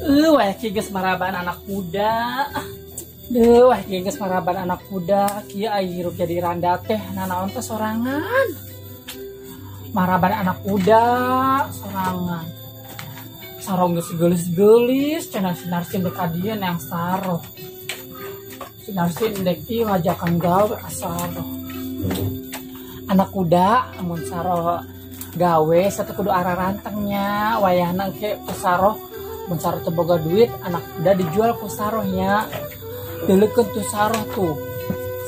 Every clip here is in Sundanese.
Wah kieu geus maraban anak muda. Duh, wah kieu geus maraban anak muda, kieu ai hirup jadi randa teh nanaon teh sorangan. Maraban anak muda sorangan. Sarong geus geulis-geulis, cenah sinarsin dek ka dieu yang saroh. Sinarsin dek ieu ngajakan gawe ka saroh. Anak kuda amun saroh gawe satu kudu ararantengnya, wayahna engke ku saroh mun saroh teu boga duit, anak kuda dijual ku sarohnya. Deulekeun tuh saroh tuh.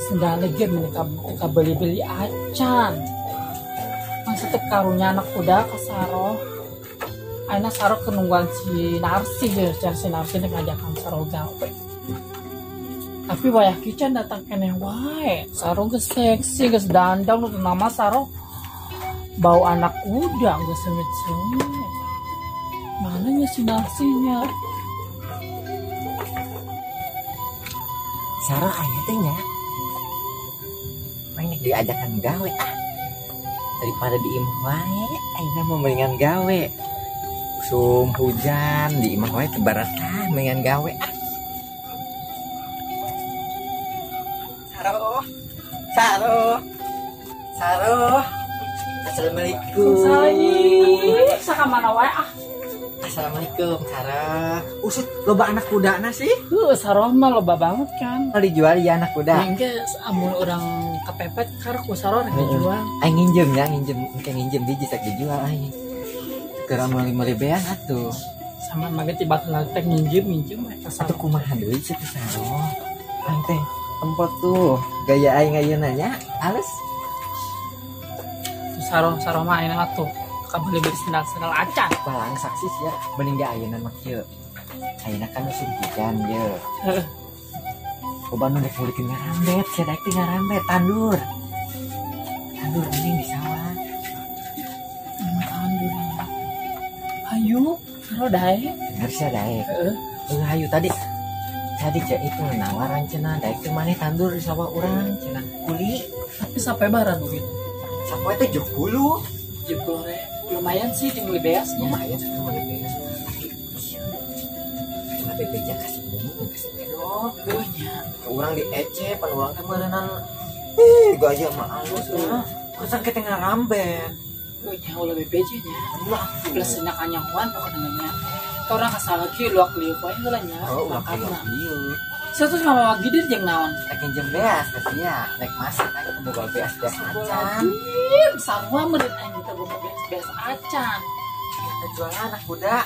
Sendal ge meni ka beli-beli acan. Masa teu karunya anak kuda ka saroh. Ayeuna saroh keur nungguan si Narsih ya, si Narsih teh ngajakan saroh gawe. Tapi wayah kieu can datang keneh wae. Saroh geus seksi, geus dandang nu nama saroh bau anak kuda geus seungit-seungit. Mananya si Narsihnya? Saroh aya teh nya. Mending diajakan gawe ah. Daripada di imah wae, ayeuna mah mendingan gawe. Usum hujan di imah wae teu baratah, mendingan gawe ah. Saroh. Saroh. Saroh. Assalamualaikum. Salam. Sakamana wae ah. Assalamualaikum, Saroh. Usut loba anak kuda na sih? Saroh mah loba banget kan. Kalau dijual ya anak kuda. Engke amun urang kepepet kar ku saroh rek dijual. Aing nginjem ya, nginjem, engke nginjem biji tak dijual aing. Keur meuli-meuli beas atuh. Sama mah ge tiba teh nginjem-nginjem we ka saroh. Atuh kumaha deui sih teh saroh. Aing teh empot tuh gaya aing ayeuna nya halus. Saroh saroh mah ayeuna atuh. Kabeli beli sendal-sendal acan. Balang saksi sia mending ge ayeuna mah kieu. Ayeuna kan musim hujan ye. Heeh. Loba nu rek mulikeun ngarambet, sia daek teh ngarambet tandur. Tandur mending di sawah. Tandur. Hayu, saroh daek. Bener sia daek. Heeh. Heuh hayu tadi. Tadi cek itu nawaran cenah daek teh maneh tandur di sawah urang cenah kuli. Tapi sampai bara duit. Sampai teh 70. 70.000. Lumayan sih tinggal beasnya. Lumayan sih tinggal beas. Tapi iya. Bebeja kasih bunga kasih edo. Nya. Urang di ece pan urang teh meureunnan. Gaya mah alus lah. Masa kita ngarambet. Nya ulah bebeja nya. Ulah plus nya kanyahoan pokona nya. Ka urang kasal kieu luak lieu poe heula nya. Oh, ulah lieu. Satu sama gidir jeung naon? Rek nginjem beas teh sia, rek masak aing boga beas beas acan. Sarua meureun aing teh boga beas beas acan. Kita jual anak kuda.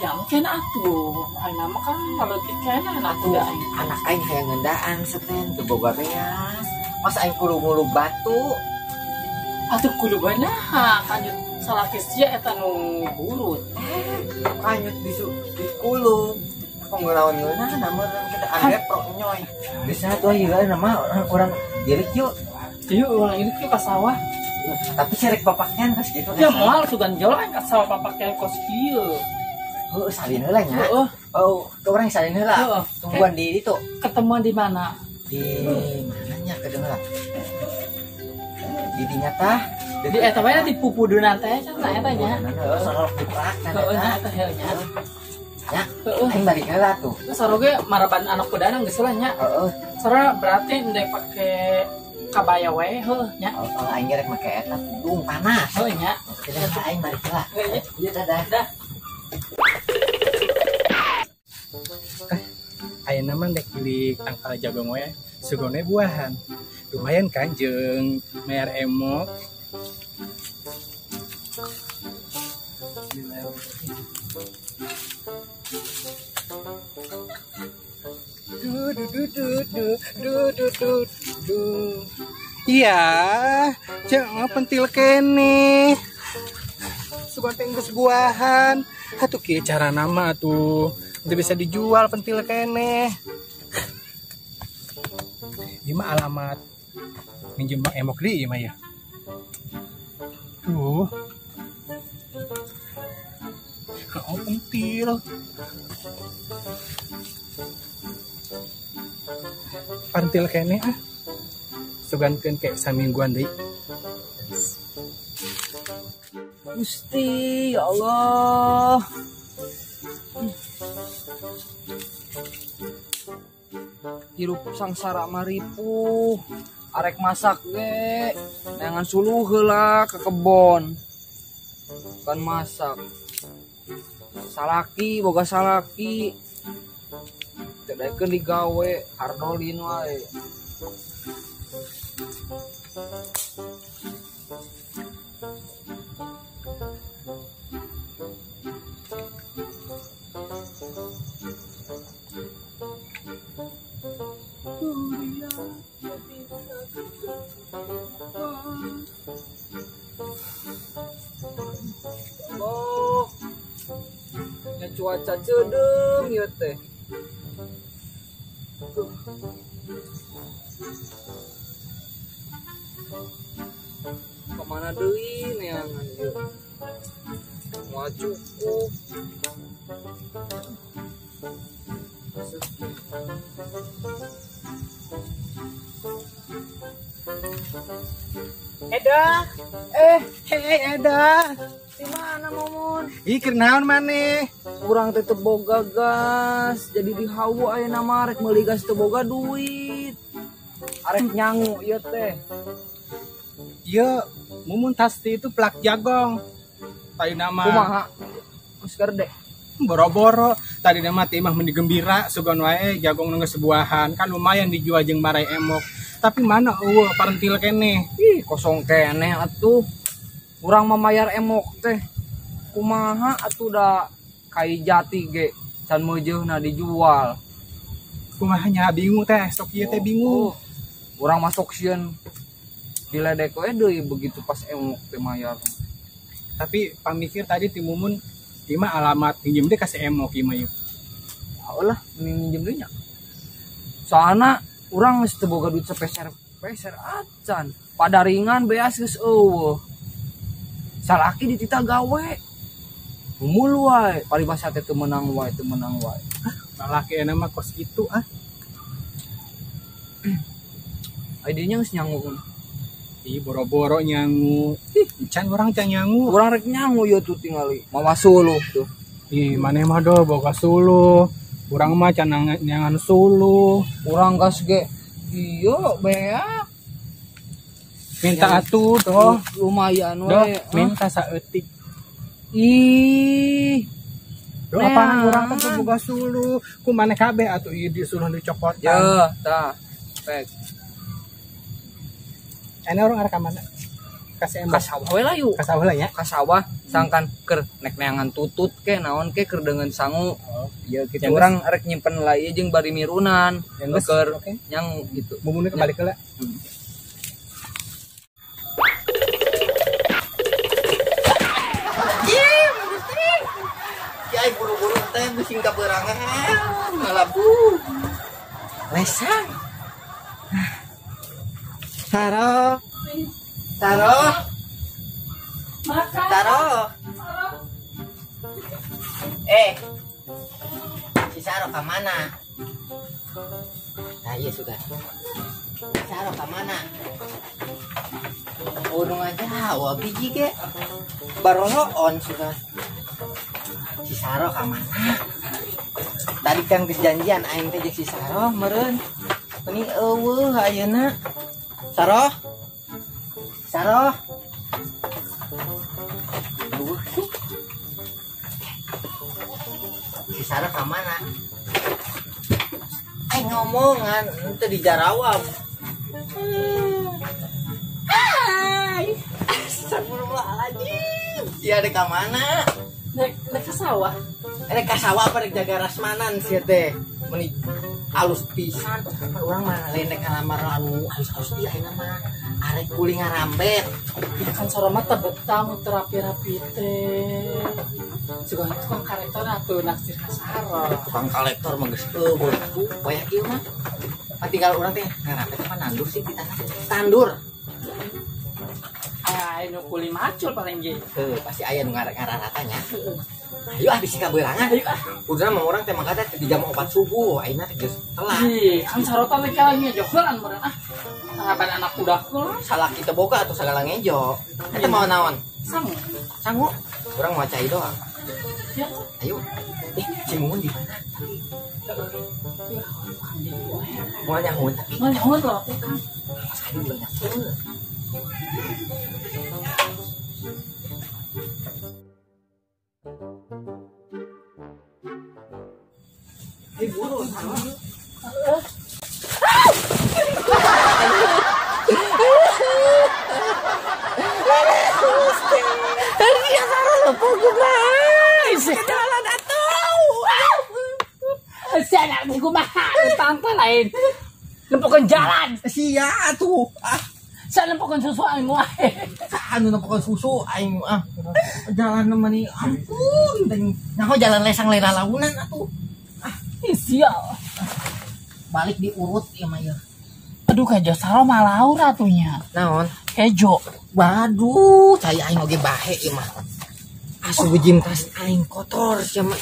Ya mungkin atuh, aing mah kan leutik keneh anak kuda aing. Anak aing hayang ngendaan seten teu boga beas. Masa aing kudu ngulug batu? Atuh kudu bae naha kanyut salaki sia eta nu burut. Kanyut dikulub. Penggelawan ngeunah nama kita anggap pro nyoy. Bisa tuh ayeuna nama orang girik yuk. Yuk urang ieu ka sawah. Tapi cerek papakean kos kitu. Ya moal sugan jol aing ka sawah papakean kos kieu. Heuh salin heula nya. Heeh. Oh, ke urang salin heula. Tungguan di ditu. Ketemuan di mana? Di mana nya kedeung heula. Di dinya tah. Di eta wae di pupudunan teh cenah eta nya. Heeh, sorok diprak Heeh nya eta heuh nya. Ya, aing balik heula tuh. Saroh ge maraban anak kudana geus lah nya. Heeh. Saroh berarti ndek pake kabaya wae heuh nya. Oh, aing ge rek make eta tudung panas. Heuh nya. Oke, aing balik heula. Heuh nya. Dadah. Dah. Ayeuna mah ndek milik tangkal jagung we, sugone buahan. Lumayan kan jeung mayar emok. Du du du du du du du du. Iya, cek pentil kene. Sugan teh geus buahan. Atuh kieu cara nama atuh. Teu bisa dijual pentil kene. Ieu mah alamat minjem Bang Emok deui ieu mah ya. Tuh. Kau pentil. Pentil kene ah. Sugankeun kayak samingguan deui. Gusti, ya Allah. Hirup sangsara maripuh. Arek masak ge neangan suluh heula ke kebon. Kan masak. Salaki boga salaki. Teu daekeun digawe hardolin wae. Oh, ya cuaca ceudeung ieu teh. Kemana deui neangan ieu? Moal cukup. Eda, hei Eda, di mana Momon? Ih, keur naon maneh? Urang teh teu boga gas, jadi di hawu ayeuna mah rek meuli gas teu boga duit. Arek nyangu ieu teh. Ieu Mumun tas itu plak jagong. Tadi nama kumaha? Geus gede. Boro-boro tadi nama teh mah meni gembira sugan wae jagong nu geus buahan kan lumayan dijual jeung marai emok. Tapi mana eueuh parentil keneh. Ih, kosong keneh atuh. Urang mah mayar emok teh. Kumaha atuh da kai jati ge can meujeuna dijual. Kumaha nya bingung teh, sok ieu teh bingung. Oh, urang masuk sieun diledek we deui begitu pas emok teh mayar. Tapi pamikir tadi ti Mumun ieu mah alamat pinjem teh ka si emok ieu mah ieu. Lah, mending minjem deui nya. Soalna urang geus teu boga duit sapeser-peser acan. Padaringan beas geus eueuh. Salaki dititah gawe. Mulu wae, paribasa teh teu meunang wae, teu meunang wae. Salaki euna mah kos kitu ah. Ai dinya geus nyangu. Ih, boro-boro nyangu. Ih, encan urang can nyangu. Urang rek nyangu ieu tuh tingali. Mawa suluh tuh. Ih, maneh mah do boga suluh. Urang mah can nyangan suluh. Urang gas ge ieu beak. Minta atuh doh. Lumayan wae. Minta saeutik. Ih. Doh apaan urang teh boga suluh. Ku maneh kabeh atuh ieu disuruh dicopotan. Ya, tah. Pek. Ini orang arah ka mana? Kasih ka sawah we lah yuk. Ka sawah lah ya. Ka sawah sangkan keur nek neangan tutut ke naon ke keur deungeun sangu. Oh, ya kitu urang rek nyimpen lah ieu jeung bari mirunan. Keur okay. Nyangu gitu. Mumune kebalik heula. Ih, Kiai buru-buru teh bising kaberangan ngalabu. Lesang. Saro. Saro. Makan. Saro. Si Saro ke mana? Nah, iya sudah. Saro ke mana? Urung aja, wah biji ke. Baroloon sudah. Si Saro ke mana? Tadi kan kejanjian aing teh jeung si Saro meureun. Ini eueuh ayeuna. Saro. Saro. Si Saro ke mana? Ngomongan itu di Jarawab. Hai. Astagfirullahaladzim. Si ada ke mana? Nek ke sawah. Rek ka sawah apa rek jaga rasmanan sih teh. Meni alus pisan. Urang mah lain rek ngalamar anu alus-alus ieu ayeuna mah. Arek kuli ngarambet. Ya kan sora mah teu betah mun teu rapi-rapi teh. Sugan tukang kolektor atuh naksir ka Saro. Tukang kolektor mah geus eueuh atuh wayah kieu mah. Tinggal urang teh ngarambet apa nandur sih di tanah. Tandur. Aya nu kuli macul paling ge. Heuh, pasti aya nu ngararatanya. Ayo ah bisi kaberangan. Ayo ah. Kuduna mah urang teh mangkana teh di jam 4 subuh, ayeuna teh geus telat. Ih, kan sarotan teh kalanya jogelan meureun ah. Ngapan anak kuda heula. Salaki teu boga atuh sagala ngejo. Eta mau naon? Sangu. Sangu. Urang mau cai doang. Ya. Ayo. Si Mumun di mana? Ya, tukang jadi wae. Moal nyahoan tapi. Moal nyahoan loh tukang. Mas kali ulah nyahoan. Buru sama. Lain lempokan jalan sia atuh ah sa lempokan susu aing wae anu lempokan susu aing ah jalan mani ampun nyaho jalan lesang lain lalaunan atuh ah sia balik diurut ieu mah ieu aduh kejo saro malaur atunya naon kejo waduh cai aing oge bahe ieu mah asuh bejim tas aing kotor sia mah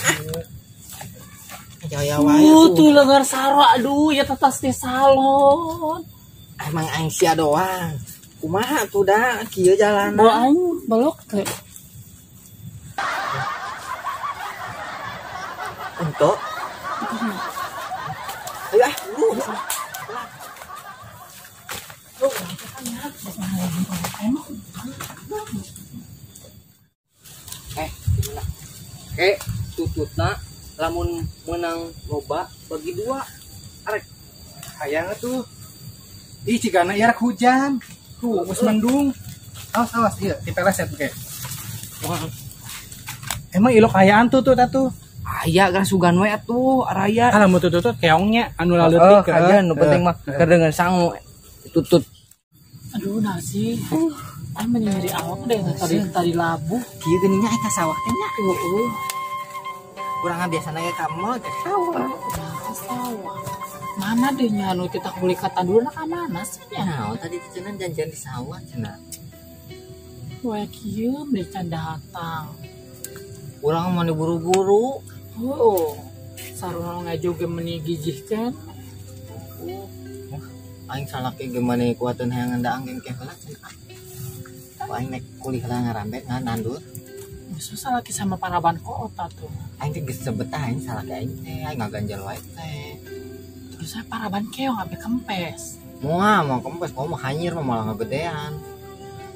jaya wae tuh lengar saro aduh ya tetas di salon emang aing sia doang kumaha tuh dah kieu jalan bawa aing belok teh untuk ayo ah lu gimana ke tututna lamun menang loba bagi dua arek hayang atuh ih cigana ieu rek hujan tuh geus mendung awas awas ieu dipeleset ke emang ilok hayaan tutut atuh aya gasugan we atuh araya ah lamun tutut keongnya anu laleutik kajian nu penting mah kedengeun sangu tutut aduh nasi ah menyeri awak deh tadi labuh kieu geuning nya ka sawah teh nya heueuh kurang biasanya ya kamu ke sawah. Sawah. Mana deh nya nu kita beli kata dulu nak mana sih nya? Nah, tadi cenah janjian di sawah cenah. Wah kieu beli can datang. Urang mau diburu-buru. Oh, sarung ngajoge meni gijihkeun. Oh, aing salah ke gimana kuateun hayang daang geng heula cenah. Aing nek kulih heula ngarambet ngan nandur. Susah lagi sama paraban kota tuh. Aing teh geus sebetah aing salah ke aing teh, aing ngaganjel wae teh. Terus saya paraban keong abe kempes. Moal mau kempes, mau hanyir mah malah ngagedean.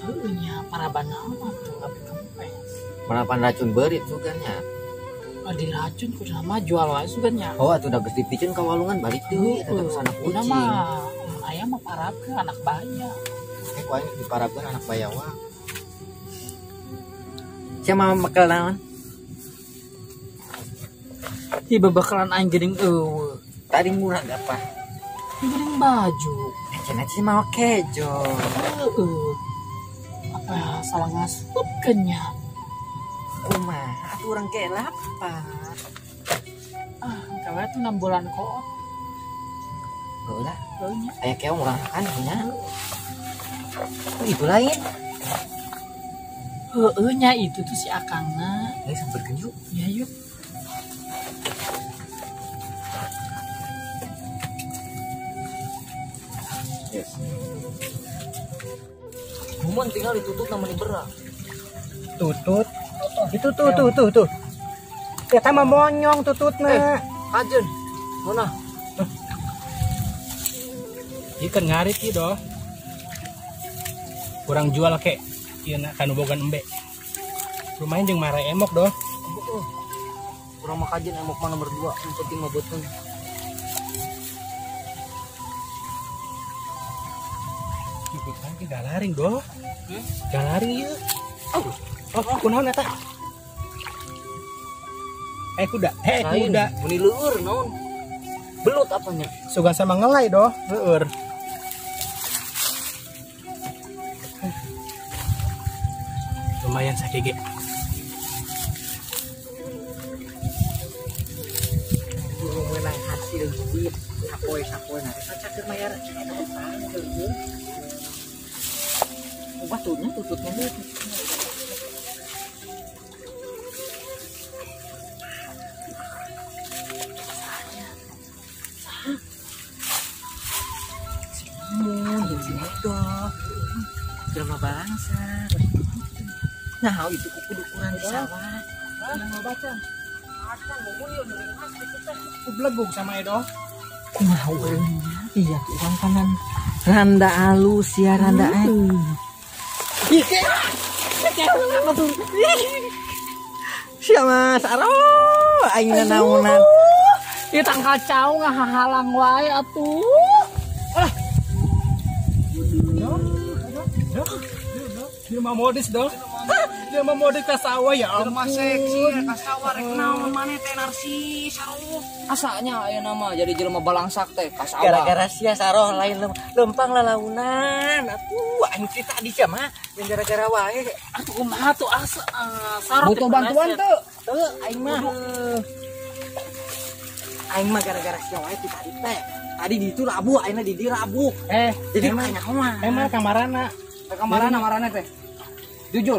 Heueuh nya paraban naon tuh abe kempes. Paraban racun beurit sugan nya. Oh, diracun kudu mah jual wae sugan nya. Oh atuh da geus dipicen ka walungan balik deui eta teh anak kucing. Mah aya mah parabkeun anak baya. Eh ku aing diparabkeun anak baya wae. Siapa bekal naon? Tiba bekalan aing geuning eueuh. Tadi murah apa? Geuning baju. Cenah sih mau kejo. Heueuh. Apa salah ngasupkeun nya? Kumaha atuh urang ke lapar. Ah, gawe tuh 6 bulan koot. Heueuh lah. Heueuh nya. Aya keong urang makan nya. Oh, itu lain. Heueuh nya itu tuh si akangna. Ayo samperkeun yuk. Ya yuk. Yes. Mumun tinggal ditutut namanya berat. Tutut. Itu tuh tuh tuh tuh. Eta mah monyong tututna. Kajen. Mana? Ieu kan ngarit ieu doh. Kurang jual kek. Ieu na kanu bogan embe. Lumayan jeung mare emok doh. Kurang mah kajen emok mah nomor 2, yang penting mah beuteung. Ikutan ge galaring doh. Galaring ieu. Oh, oh kunaon eta? Kuda. Kuda. Meni leueur naon? Belut apanya? Sugan sama ngelai doh, leueur. Lumayan sakit ge. Buru menang hasil duit sapoe-sapoe nanti sacakeun mayar eta utang heueuh. Batunya tututnya tuh. Si Mumun jeung si Edo. Jelema bangsa. Nah, itu kuku dukuran di sawah. Nah, baca. acan mumun ieu neuringhas kitu teh. Kublegug sama Edo. Kumaha urang? Iya tuh urang kanan. Randa alus ya randa aing. Ih, siapa Saro? Aing nanaonan. Ieu tangkal cau ngahalang wae atuh. Alah. Dia mah modis dong. Dia mah modis ka sawah ya ampun. Seksi ka sawah rek naon maneh teh narsi Saro. Asanya ayeuna mah jadi jelema balangsak teh ka sawah. Gara-gara sia Saro lain lempang lalaunan. Atuh aing cerita di sia mah yang gara-gara wae. Atuh kumaha tuh asa Saro butuh bantuan teu? Teu aing mah. Aing mah gara-gara sia wae ti tadi teh. Tadi di itu rabu, aingna di dieu rabu. Jadi emang emang kamarana. Kamarana marana teh. Jujur.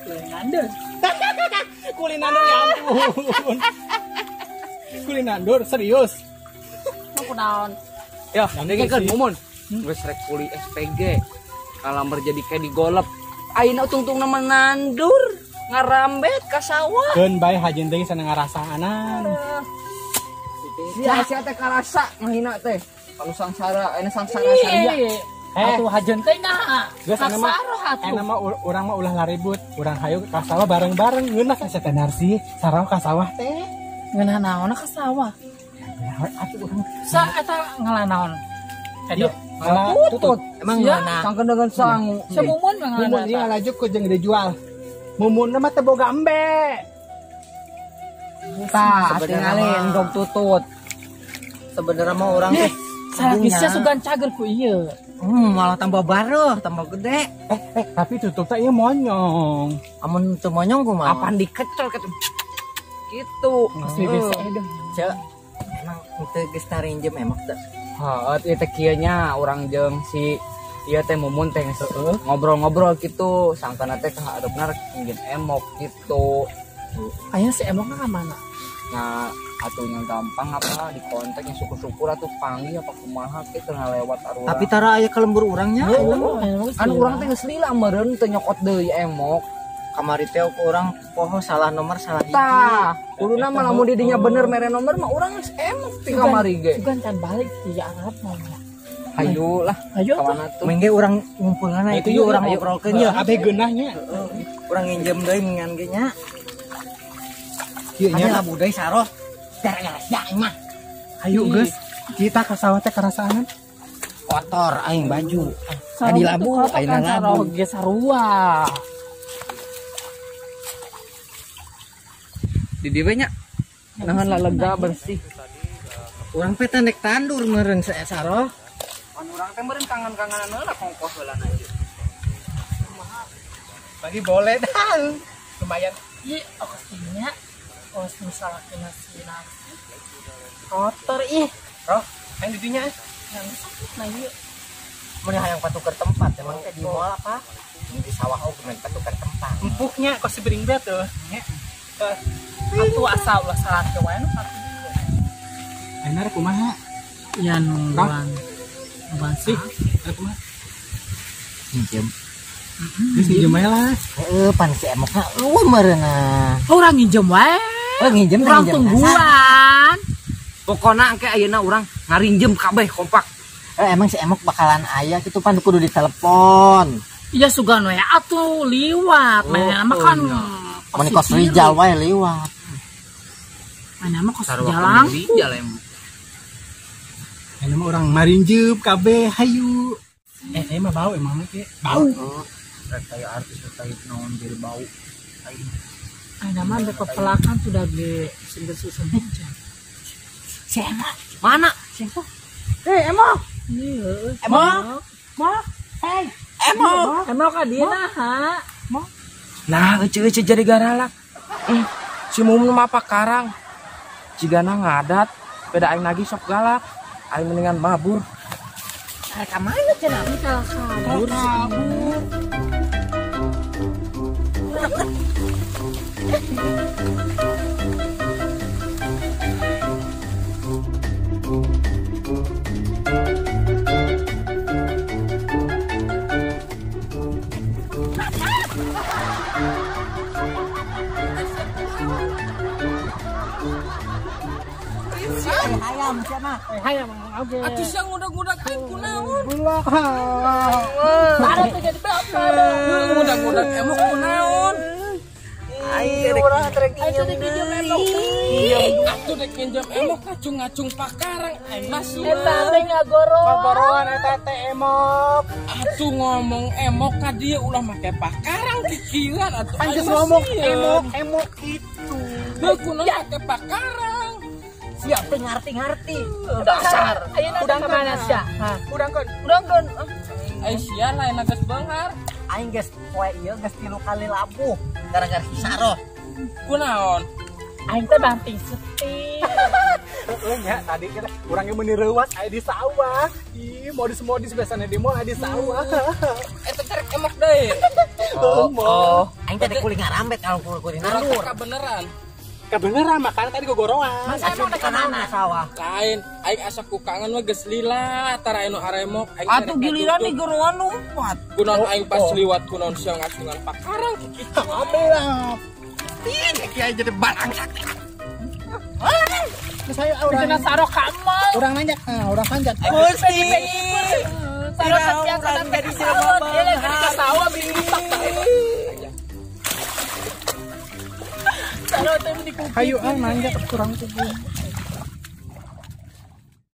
Kulinandur. Kulinandur ya ampun. Kulinandur serius. Mau kunaon? Ya, dengekeun mumun. Geus rek kuli SPG. Kalamber jadi kayak digolep. Ayeuna tungtungna mah nandur, ngarambet ka sawah. Keun bae hajeun deui sana ngarasaanan. Sia sia teh karasa ngahina teh. Kalau sangsara, ayeuna sangsara saria. Atuh hajeun teh nah. Geus anu mah urang mah ulah laribut, urang hayu ka sawah bareng-bareng ngeunah ka teh narsi, sareng ka sawah teh. Ngeunah naonna ka sawah? Atuh urang sa eta ngalah naon? Edo, ngalah tutut. Emang ngeunah sangkeun dengan sangu. Semumun mah ngalah. Mumun ieu ngalajuk ku jeung dijual. Mumun mah teu boga embe. Tah, tingali endog tutut. Sebenarnya mah urang teh salakisnya sugan cager ku ieu. Malah tambah baru, tambah gede. Tapi tutup teh ieu monyong. Amun teu monyong kumaha? Apan dikecel kitu. Gitu. Geus bisa edan. Ceu, emang teu geus tarinjem emok teu? Heeh, ieu teh kieu nya urang jeung si ieu teh Mumun teh ngobrol-ngobrol kitu, sangkana teh kahareupna rek minjem emok gitu. Aya si emokna ka mana? Nah, atuh yang gampang apa di kontaknya syukur-syukur atuh panggil apa kumaha kitu ngalewat arurang. Tapi tara aya ka lembur urangnya. Anu urang teh geus lila meureun teu nyokot deui emok. Kamari teh ku urang poho salah nomor salah hiji. Tah, kuduna mah lamun di dinya bener mere nomor mah urang geus emok ti kamari ge. Sugan can balik ti Arab mah. Hayu lah. Hayu ka mana tuh? Mengge urang ngumpulna itu yuk urang ngobrolkeun ya. Abe geunahnya. Urang nginjem deui ngan ge nya. Ieu nya labu deui Saro. Gara-gara sia aing mah. Ayo geus, kita ka sawah teh karasaanan. Kotor aing baju. Tadi labu, aing labu ge sarua. Di dieu we nya. Nahan lalega bersih. Urang teh nek tandur meureun Saro. Pan urang teh meureun kangen-kangenan heula kongkoh heula na ieu. Bagi boleh dan lumayan. Ih, ongkosnya. Oh, misalnya kena si nasi kotor ih. Roh, aing di dinya. Yang sakit nah ieu. Mun hayang patuker tempat emang teh di mall apa? Di sawah oge main patuker tempat. Empuknya kok si bering teh tuh. Nya. Atuh asa ulah salah ke wae nu patuh. Ayeuna rek kumaha? Ya nungguan. Nungguan sih. Rek kumaha? Minjem. Geus nginjem wae lah. Heeh, pan si emokna eueuh meureunna. Urang nginjem wae. Oh, nginjem urang tungguan. Pokona engke ayeuna urang ngarinjem kabeh kompak. Emang si emok bakalan aya kitu pan kudu ditelepon. Iya sugan we atuh liwat. Mana mah kan mun kos Rijal wae liwat. Mana mah kos jalan. Rijal emang. Ayeuna mah urang marinjem kabeh hayu. Mah bau emang mah ke. Bau. Rek kayak artis rek naon jadi bau. Aing Ayeuna mah bek pepelakan sudah ge susun hujan. Si emok mana? Si emok. Emok. Iya. Emok. Mok. Hey, emok. Emok ka dieu naha? Mok. Nah, ece-ece jadi garalak. Si Mumun mah apa karang. Jigana ngadat, beda aing lagi sok galak. Aing mendingan mabur. Ka mana cenah? Kabur. Kabur. sia. Hayam sia mah. Hayam oge. Atuh sia ngudag-ngudag aing kunaon? Belah. Saro teh jadi belah. Ngudag-ngudag emok kunaon? Aing urang rek minjem emok. Atuh rek minjem emok ngacung-ngacung pakarang aing mah sieun. Eta teh ngagoroan. Ngagoroan eta teh emok. Atuh ngomong emok ka dieu ulah make pakarang pikiran atuh. Aing geus ngomong emok emok kitu. Heuh kunaon make pakarang. Sia teh ngarti-ngarti. Dasar. Ayeuna ka mana sia? Udangkeun. Udangkeun. Ai sia lain geus beunghar. Aing geus poe ieu geus 3 kali labuh gara-gara si Saro. Kunaon? Aing teh banting setir. Heeh nya tadi kita urang ge meuni reuas aya di sawah. Ih, modus-modus biasana di mall aya di sawah. Eta teh emok deui. Oh. Aing teh kuling ngarambet kalau kuling nandur. Kabeneran. Kebeneran makanya tadi gogoroan. Masa emang ka mana sawah? Lain, aing asa ku kangen we geus lila tara anu aremok aing. Atuh giliran di goroan lumpat. Kunaon aing pas liwat kunaon sia ngacungan pakarang kitu. Abelah. Ih, kiai jadi balangsak. Geus ayo urang. Cenah Saro ka mall. Urang nanjak, urang panjat. Gusti. Saro setiap saat jadi sawah, dia lagi ke sawah bingung. Saro teh meni Hayu ah nanjak kurang tubuh.